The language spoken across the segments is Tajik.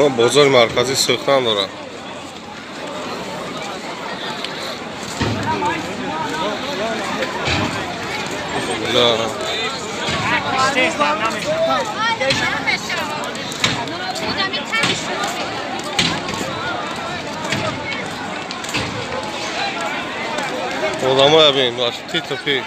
Бозори марказӣ сӯхтан дорад. Одамоя бин, ти-тупи.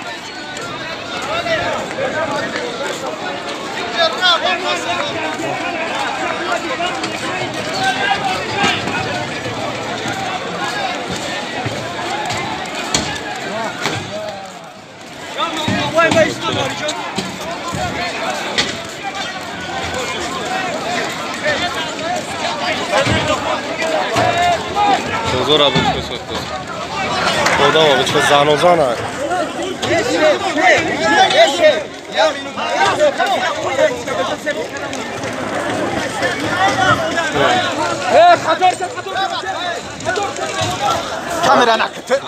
Бозора бучка сохта. Одама бучка занозана. Камера накет.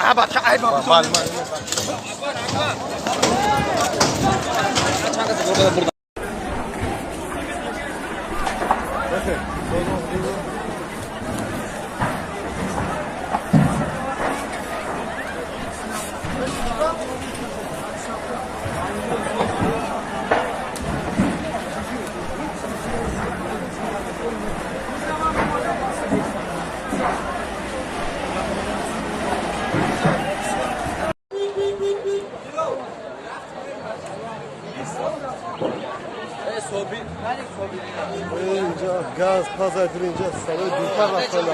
اینجا گاز پس از اینجا سالهای دورتر رفتن.